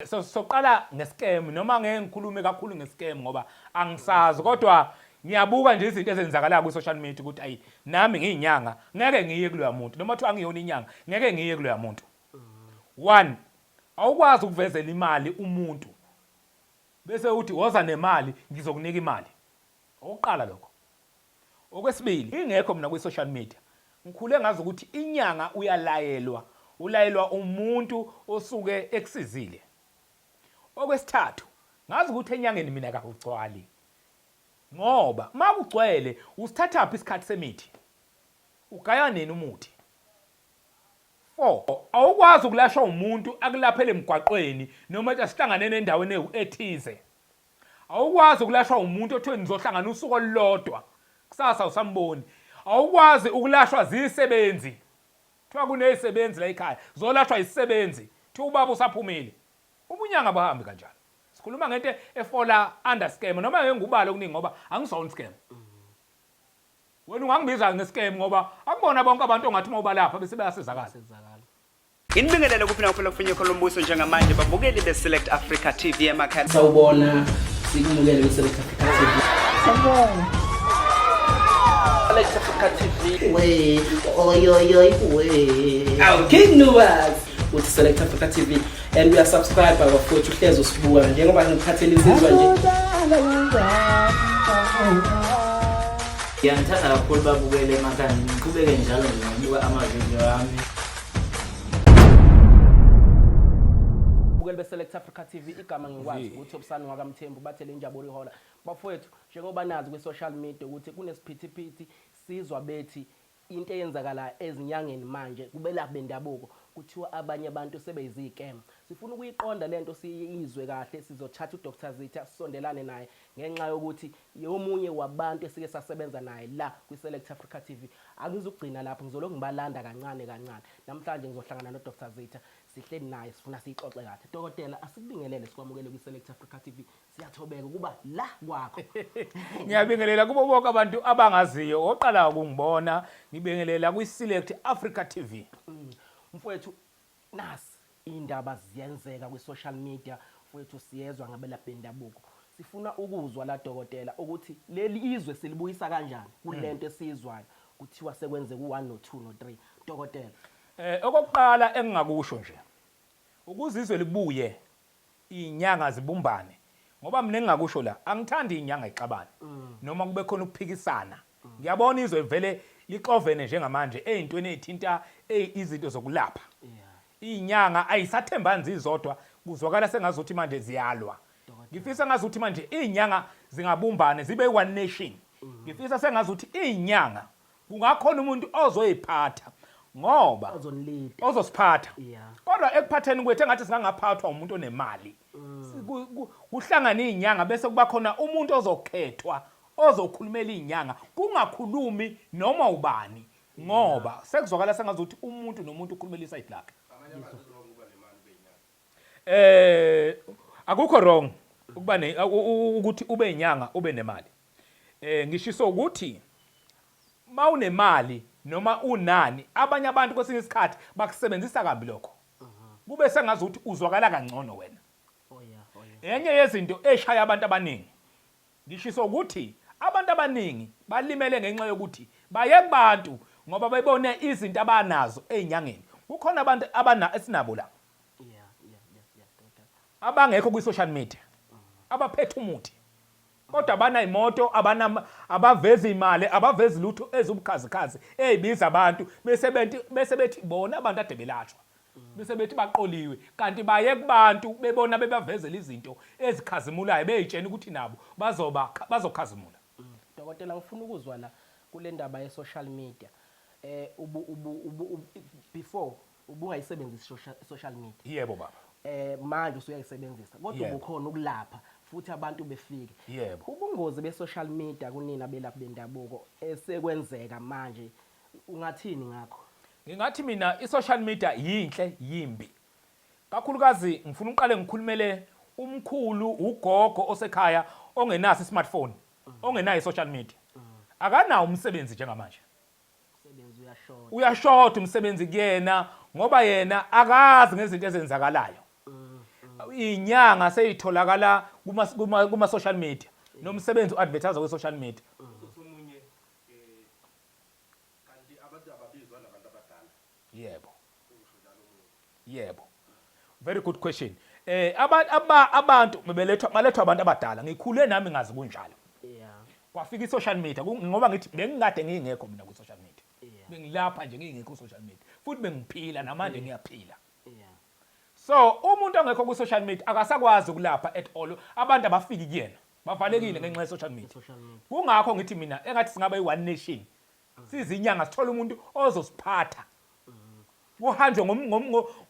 So soqala ngescam, noma ngeke ngikhulume kakhulu ngescam ngoba angisazi, kodwa ngiyabuka nje izinto ezenzakalayo kwi-social media ukuthi ayi, nami ngiyinyanga, ngeke ngiye kuloya muntu, noma kuthiwa angiyona inyanga, ngeke ngiye kuloya muntu. One, awukwazi ukuvezela imali umuntu bese uthi woza nemali ngizokunika imali. Okokuqala lokho. Okwesibili, ingekho mina kwi-social media, ngikhule ngazi ukuthi inyanga uyalayelwa, ulayelwa umuntu osuke ekusizile. Okwesithathu, ngazi ukuthi enyangeni mina kakugcwali, ngoba uma kugcwele usithathaphi isikhathi semithi? Ugaya nini umuthi? 4, Awukwazi ukulashwa umuntu akulaphele emgwaqweni noma ethi asihlanganeni endaweni ethize. Awukwazi ukulashwa umuntu othiwe nizohlangana usuku olulodwa, kusasa usamboni. Awukwazi ukulashwa zisebenzi. Kuthiwa kunezisebenzi la ekhaya, zolashwa isisebenzi. Kuthiwa ubaba usaphumile. Ubunyanga abuhambi kanjalo. Sikhuluma ngento efola under scam, noma ngeke ngikubale okuningi ngoba angisona scam. Wena ungangibiza nge-scam ngoba akubona bonke abantu ongathi uma ubalapha bese bayasizakala. Nginibingelele kuphi nakuphela kufinye khona umbuso njengamanje, babukeli be-Select Africa TV emakhaya. Sawubona, sikumukele kwi-Select Africa TV. Sawubona. Select Africa TV. We, oy oy oy we. Awu King Nuwas uthi Select Africa TV and we are subscribe bafowethu, uhlezi usibuka njengoba ngikuphathela insizwa nje. Ngiyangithanda kakhulu babukele emakhaya, ngiqhubeke njalo nje ngokubuka amavidiyo ami. Bukeli be-Select Africa TV, igama ngikwazi ukuthi Obusani wakaMthembu, bathe le njabulo ihola. Bafowethu, njengoba nazi kwi-social media ukuthi kunesiphithiphithi, sizwa bethi into eyenzakala ezinyangeni manje kubelaphi bendabuko, kuthiwa abanye abantu sebeyizikem. Sifuna ukuyiqonda lento, siyizwe kahle. Sizothatha uDr Zitha sisondelane naye ngenxa yokuthi yomunye wabantu esike sasebenza naye la kwi-Select Africa TV. Angizukugcina lapho, ngizolokhu ngibalanda kancane kancane. Namhlanje ngizohlangana no-Dr Zitha, sihleli naye, sifuna siyixoxe kahle. Dokotela, asikubingelele, sikwamukele kwi-Select Africa TV. Siyathobeka ukuba la kwakho. Ngiyabingelela kubo bonke abantu abangaziyo oqala ukungibona, ngibingelela kwi-Select Africa TV. Mfowethu, nasi indaba ziyenzeka kwi-social media, mfowethu, siyezwa ngabelaphi bendabuko. Sifuna ukuzwa la, dokotela, ukuthi leli izwe silibuyisa kanjani kulento esiyizwayo kuthiwa sekwenzeka u-1 no-2 no-3, dokotela. Okokuqala engingakusho nje, ukuze izwe libuye, izinyanga zibumbane, ngoba mina engingakusho la, angithandi izinyanga ixabane noma kube khona ukuphikisana. Ngiyabona izwe vele lixovene njengamanje ey'ntweni ey'thinta izinto zokulapha. Iy'nyanga ayisathembani zizodwa, kuzwakala sengazuthi manje ziyalwa. Ngifisa ngazuthi manje iy'nyanga zingabumbane zibe one nation. Ngifisa sengazuthi iy'nyanga kungakhona umuntu ozoyiphatha, ngoba ozonilida, ozosiphatha. Kodwa ekuphatheni kwethu engathi singangaphathwa umuntu onemali. Kuhlangane iy'nyanga bese kuba khona umuntu ozokhethwa ozokhulumela iy'nyanga, kungakhulumi noma ubani, ngoba sekuzwakala sengazuthi umuntu nomuntu ukhulumela isayidi lakhe. Akukho wrong ukuba ne ukuthi ube inyanga ube nemali. Ngishiso ukuthi mawunemali noma unani, abanye abantu kwesinye isikhathi bakusebenzisa kabi lokho. Kube sengazuthi uzwakala kangcono wena. Enye yezinto eshaya abantu abaningi, ngishiso ukuthi abantu abaningi balimele ngenxa yokuthi baye kubantu ngoba bebone izinto abanazo ey'nyangeni. Kukhona abantu abana esinabo la abangekho kwi-social media, abaphethe umuthi, kodwa abanayimoto, abana, abavezi imali, abavezi lutho eziwubukhazikhazi ey'biza abantu, bese benti bese bethi bona abantu ade belashwa, bese bethi baqoliwe, kanti baye kubantu bebona bebavezela izinto ezikhazimulayo, bey'tshena ukuthi nabo bazoba bazokhazimula. Dokotela, ngifuna ukuzwa la kule ndaba ye-social media. Ubu ubu ubu before ubungayisebenzisi social media. Yebo baba. Manje usuyayisebenzisa, kodwa ubukhona ukulapha futhi abantu befike. Yebo. Ubungozi be-social media kunina belaphi bendabuko esekwenzeka manje, ungathini ngakho? Ngingathi mina i-social media yinhle, yimbi. Kakhulukazi ngifuna uqale ngikhulumele umkhulu, ugogo osekhaya ongenaso i-smartphone, ongenayo i-social media. Akanawo umsebenzi njengamanje. Umsebenzi uyashoda. Uyashoda umsebenzi kuyena ngoba yena akazi ngezinto ezenzakalayo. Inyanga seyitholakala kuma kuma, kuma social media nomsebenzi uadvertise ku social media. Omunye eh kanti abantu ababizwa nabantu abadala. Yebo. Yebo. Very good question. Eh abantu abantu bebelethwa balethwa abantu abadala. Ngikhule nami ngazi kunjalo. Yeah. Kwafika i-social media ngoba ngithi bengingade ngingekho mina ku-social media. Yeah. Bengilapha nje ngingekho ku-social media. Futhi bengiphila namanje ngiyaphila. Yeah. So umuntu ongekho ku-social media akasakwazi ukulapha at all. Abantu abafiki kuyena. Bavalekile ngenxa ye-social media. Social media. Kungakho ngithi mina engathi singaba i-one nation. Sizinyanga sithola umuntu ozosiphatha. Kuhanjwe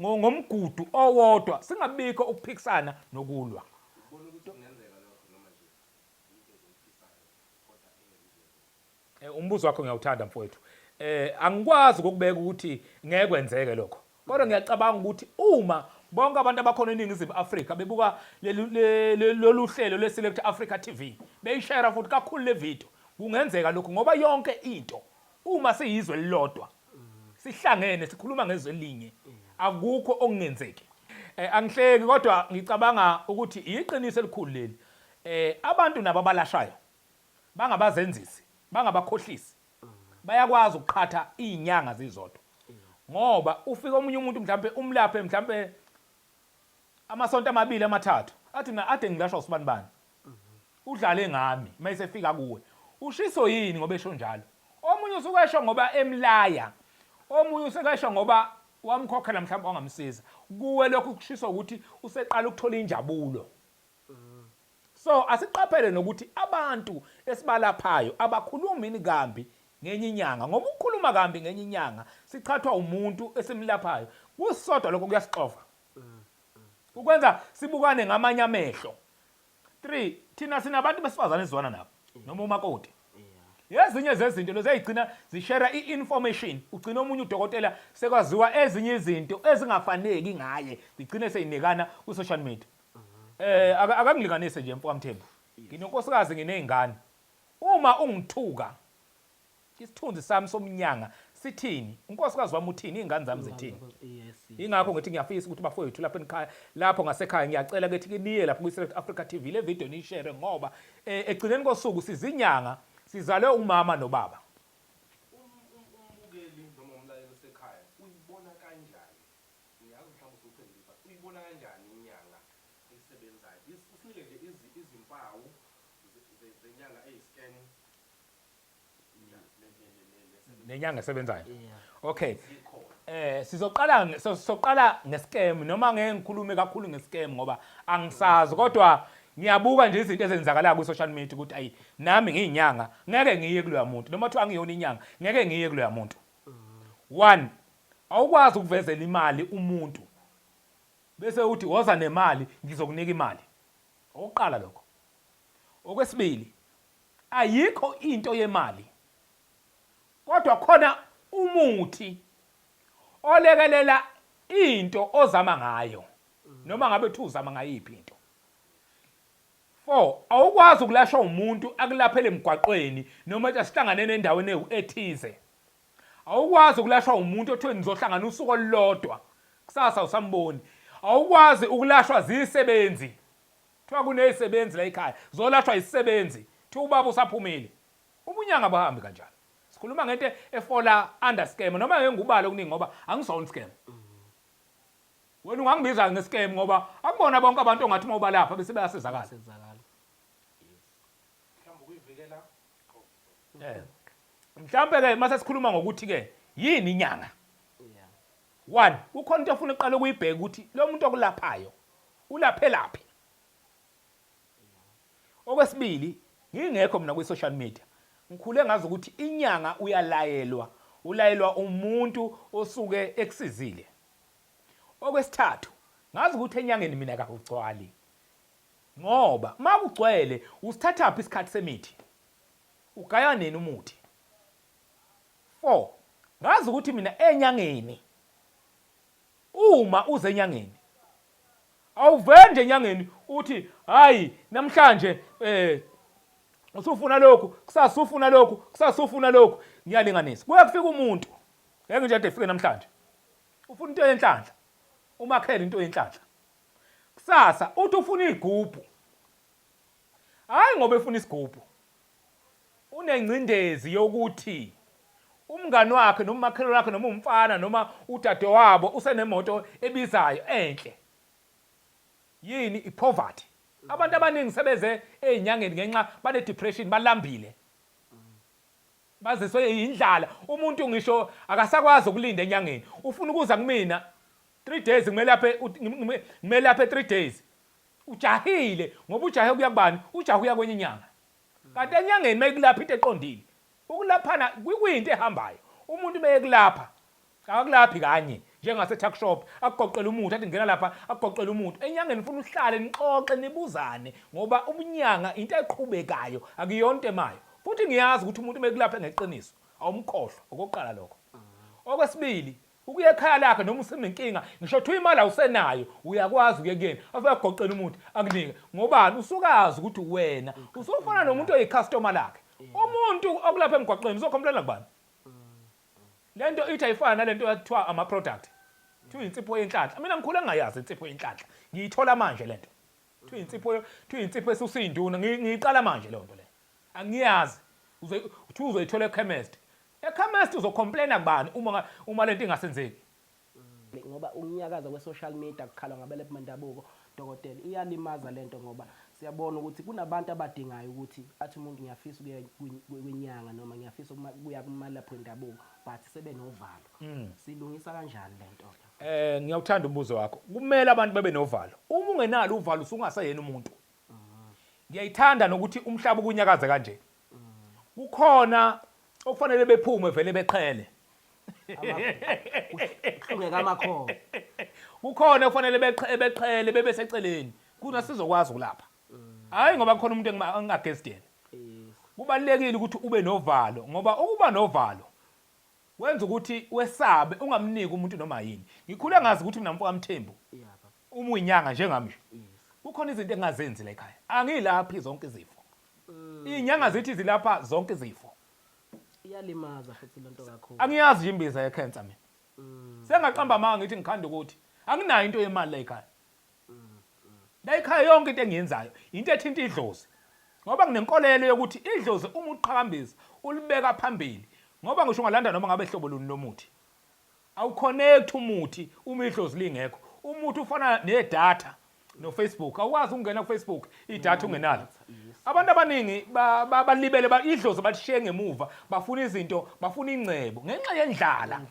ngomgudu owodwa singabikho ukuphikisana nokulwa. Ubona ukuthi kungenzeka lokho noma nje into nje oyifisayo kodwa engeke. Umbuzo wakho ngiyawuthanda mfowethu. Angikwazi ukukubeka ukuthi ngeke kwenzeke lokho. Kodwa ngiyacabanga ukuthi uma bonke abantu abakhona eNingizimu Afrika bebuka lolu hlelo lwe-Select Africa TV beyishare futhi kakhulu le video, kungenzeka lokhu ngoba yonke into uma siyizwe elilodwa sihlangene sikhuluma ngezwe elinye akukho okungenzeki. Angihleki kodwa ngicabanga ukuthi iqiniso elikhulu leli. Abantu nabo abalashayo bangabazenzisi, bangabakhohlisi. Bayakwazi ukuqhatha izinyanga zizodwa. Ngoba ufika omunye umuntu mhlambe umlaphe mhlambe amasonto amabili amathathu athi mina ade ngilashwa usibani bani. Udlale ngami mayesefika kuwe. Ushiso yini ngoba esho njalo? Omunye usuke esho ngoba emlaya. Omunye usuke esho ngoba wamkhokhela mhlawumbe wangamsiza. Kuwe lokhu kushiswa ukuthi useqala ukuthola injabulo. So asiqaphele nokuthi abantu esibalaphayo abakhulumi yini kambi ngenye inyanga, ngoba ukukhuluma kambi ngenye inyanga sichathwa umuntu esimlaphayo kusodwa lokho kuyasixova, ukwenza sibukane ngamanye amehlo. 3 thina sinabantu besifazane esizwana nabo noma umakoti. Ezinye zezinto lezi ezigcina zishare i-information, ugcina omunye udokotela sekwaziwa ezinye izinto ezingafaneki ngaye, zigcine seyinikana ku-social media. Akangilinganise nje mfo kaMthembu. Nginonkosikazi nginezingane. Uma ungithuka isithunzi sami somnyanga sithini? Unkosikazi wami uthini? Izingane zami zithini? Yes. Ingakho ngithi ngiyafisa ukuthi bafowethu lapha ekhaya, lapho ngasekhaya ngiyacela ukuthi niye lapho kwi-Select Africa TV le video niyishare ngoba egcineni kosuku sizinyanga sizalwe umama nobaba. Umbukeli noma umlaleli osekhaya uyibona kanjani? Ngiyazi mhlawumbe usuphendulile but uyibona kanjani inyanga esebenzayo? Usinike nje izimpawu zenyanga eyi-scam nenyanga esebenzayo. Yeah. Okay. Sizoqala sizoqala ngescam noma ngeke ngikhulume kakhulu ngescam ngoba angisazi kodwa ngiyabuka nje izinto ezenzakalayo ku social media ukuthi ayi nami ngiyinyanga ngeke ngiye kuloya muntu noma kuthiwa angiyona inyanga ngeke ngiye kuloya muntu. One, awukwazi ukuvezela imali umuntu bese uthi woza nemali ngizokunika imali. Okokuqala lokho. Okwesibili, ayikho into yemali kodwa khona umuthi olekelela into ozama ngayo noma ngabe uthi uzama ngayiphi into. 4 awukwazi ukulashwa umuntu akulaphele emgwaqweni noma ethi asihlanganeni endaweni ethize. Awukwazi ukulashwa umuntu othiwe nizohlangana usuku olulodwa kusasa usamboni. Awukwazi ukulashwa zisebenzi. Kuthiwa kunezisebenzi la ekhaya zolashwa isisebenzi kuthiwa ubaba usaphumile. Ubunyanga abuhambi kanjalo. Sikhuluma ngento efola under scam noma ngeke ngubale okuningi ngoba angisona scam. Wena ungangibiza ngescam ngoba akubona bonke abantu ongathi uma ubalapha bese bayasizakala. Sizakala. Mhlawumbe ukuyivikela Mhlawumbe ke mase sikhuluma ngokuthi ke yini inyanga? Yeah. One, kukhona into ofuna uqala ukuyibheka ukuthi lo muntu okulaphayo ulaphelaphi. Okwesibili, ngingekho mina kwi-social media. Ngikhule ngazi ukuthi inyanga uyalayelwa, ulayelwa umuntu osuke ekusizile. Okwesithathu, ngazi ukuthi enyangeni mina kakugcwali. Ngoba makugcwele usithathaphi isikhathi semithi? Ugaya nini umuthi? 4 ngazi ukuthi mina enyangeni uma uze enyangeni awuveli nje enyangeni uthi hayi namhlanje usufuna lokhu kusasa ufuna lokhu kusasa ufuna lokhu ngiyalinganisa. Kuye kufika umuntu ngeke nje ade efike namhlanje ufuna into yenhlanhla umakhele into yenhlanhla. Kusasa uthi ufuna igubhu. Hayi ngoba efuna isigubhu. Unengcindezi yokuthi umngani wakhe noma umakhelwane wakhe noma umfana noma udadewabo usenemoto ebizayo enhle. Yini ipoverty? Abantu abaningi sebeze ezinyangeni ngenxa bane depression balambile. Baziswe yindlala. Umuntu ngisho akasakwazi ukulinda enyangeni. Ufuna ukuza kumina 3 days ngimelaphe ngimelaphe 3 days. Ujahile ngoba ujahe kuya kubani? Ujahe uya kwenye inyanga. Kanti enyangeni mayikulapha into eqondile. Ukulaphana kuyinto ehambayo. Umuntu meyekulapha akakulaphi kanye njengase tuck shop akugoqela umuthi athi ngena lapha akugoqela umuthi. Enyangeni ufuna uhlale nixoxe nibuzane ngoba ubunyanga into eqhubekayo akuyona into emayo. Futhi ngiyazi ukuthi umuntu mekulapha ngeqiniso awumkhohlwa okokuqala lokho. Okwesibili Ukuya ekhaya lakhe noma usenenkinga ngisho kuthiwa imali awusenayo uyakwazi ukuya kuyena afike akugoqele umuthi akunike ngobani usukazi ukuthi wena usufana nomuntu oyicustomer lakhe umuntu okulapha emgwaqweni uzocomplaina kubani lento ithi ayifana nalento yakuthiwa ama product kuthiwa insipho yenhlanhla mina ngikhule ngingayazi insipho yenhlanhla ngiyithola manje lento kuthiwa insipho kuthiwa insipho esusinduna ngiyiqala manje leyo nto leyo angiyazi uthi uzoyithola ekhemesti Ekhemesti uzocomplaina kubani uma uma lento ingasenzeki? Ngoba ukunyakaza kwe-social media kukhalwa ngabelaphi bendabuko dokotela iyalimaza lento ngoba siyabona ukuthi kunabantu abadingayo ukuthi athi umuntu ngiyafisa ukuya kwinyanga noma ngiyafisa ukuya kumalaphi wendabuko but sebenovalo. Silungisa kanjani lento ke? Eh ngiyawuthanda umbuzo wakho. Kumele abantu bebe novalo. Uma ungenalo uvalo usungaseyena umuntu. Ngiyayithanda nokuthi umhlaba ukunyakaze kanje. Kukhona okufanele bephume vele beqhele. Kuhlungeka amakhono. Kukhona okufanele beqhele bebe seceleni. Kuna sizokwazi ukulapha. Hayi ngoba kukhona umuntu engingagesti yena. Kubalulekile ukuthi ube novalo ngoba ukuba novalo wenza ukuthi wesabe ungamniki umuntu noma yini. Ngikhule ngazi ukuthi mina mfo kaMthembu uma uyinyanga njengami nje kukhona izinto engingazenzi la ekhaya. Angilaphi zonke izifo. Iy'nyanga zithi zilapha zonke izifo. Iyalimaza futhi lento kakhulu. Angiyazi nje imbiza yekhensa mina. Sengaqamba amanga ngithi ngikhanda ukuthi anginayo into yemali la ekhaya. La ekhaya yonke into engiyenzayo into ethinta idlozi. Ngoba nginenkolelo yokuthi idlozi uma uqhakambisa ulibeka phambili ngoba ngisho ungalanda noma ngabe hlobo luni lomuthi. Awuconnect umuthi uma idlozi lingekho. Umuthi ufana nedatha noFacebook. Awukwazi ukungena kuFacebook idatha ungenalo. Abantu abaningi balibele idlozi balishiye ngemuva, bafuna izinto, bafuna ingcebo ngenxa yendlala.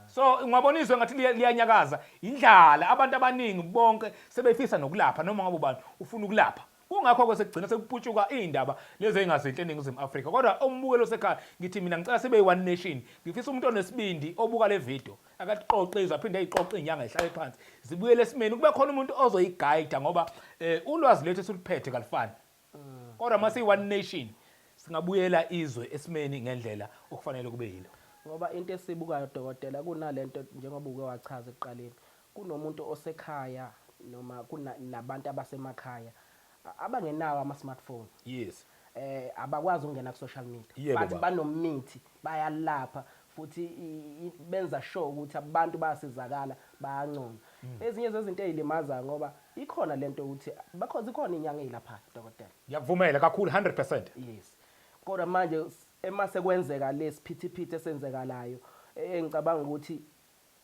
So ungabona izwe ngathi liyanyakaza, indlala. Abantu abaningi bonke sebefisa nokulapha noma ngabe ubani ufuna ukulapha. Kungakho-ke sekugcina sekuputshuka iy'ndaba lezi ey'ngazinhle eNingizimu Afrika. Kodwa umbukeli osekhaya ngithi mina ngicela sibe yi-one nation. Ngifisa umuntu onesibindi obuka le video akaqoqe izwe aphinde ayiqoqe iy'nyanga zihlale phansi zibuyele esimeni kube khona umuntu ozoyigayida ngoba um ulwazi lwethu esiluphethe kalufani. Kodwa uma siyi-one nation singabuyela izwe esimeni ngendlela okufanele kube yilo. Ngoba into esibukayo dokotela kunalento njengoba uke wachaza ekuqaleni kunomuntu osekhaya noma kunabantu abasemakhaya abangenawo ama smartphone. Yes. Abakwazi ukungena ku social media. Yebo, But baba. banomithi bayalapha futhi benza sure ukuthi abantu bayasizakala bayanconywa. Ezinye zezinto ezilimazayo ngoba ikhona lento ukuthi bakho zikhona inyanga ezilaphayo dokotela. Ngiyakuvumela kakhulu 100%. Yes. Kodwa manje emase kwenzeka lesiphithiphithi esenzekalayo engicabanga ukuthi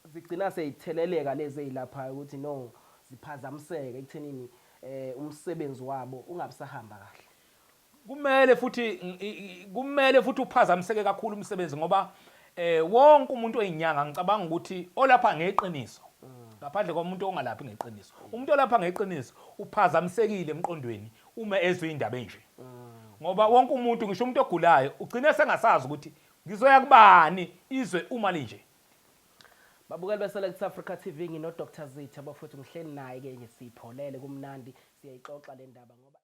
zigcina seyitheleleka lezi ey'laphayo ukuthi no ziphazamiseke ekuthenini um umsebenzi wabo ungabusahamba kahle. Kumele futhi kumele futhi uphazamiseke kakhulu umsebenzi ngoba eh wonke umuntu oyinyanga ngicabanga ukuthi olapha ngeqiniso ngaphandle komuntu ongalaphi ngeqiniso umuntu olapha ngeqiniso uphazamisekile emqondweni uma ezwe indaba enje ngoba wonke umuntu ngisho umuntu ogulayo ugcine sengasazi ukuthi ngizoya kubani izwe uma linje. Babukeli beSelect Africa TV ngino Dr Zitha bafowethu ngihleli naye ke nje sipholele kumnandi siyayixoxa le ndaba ngoba.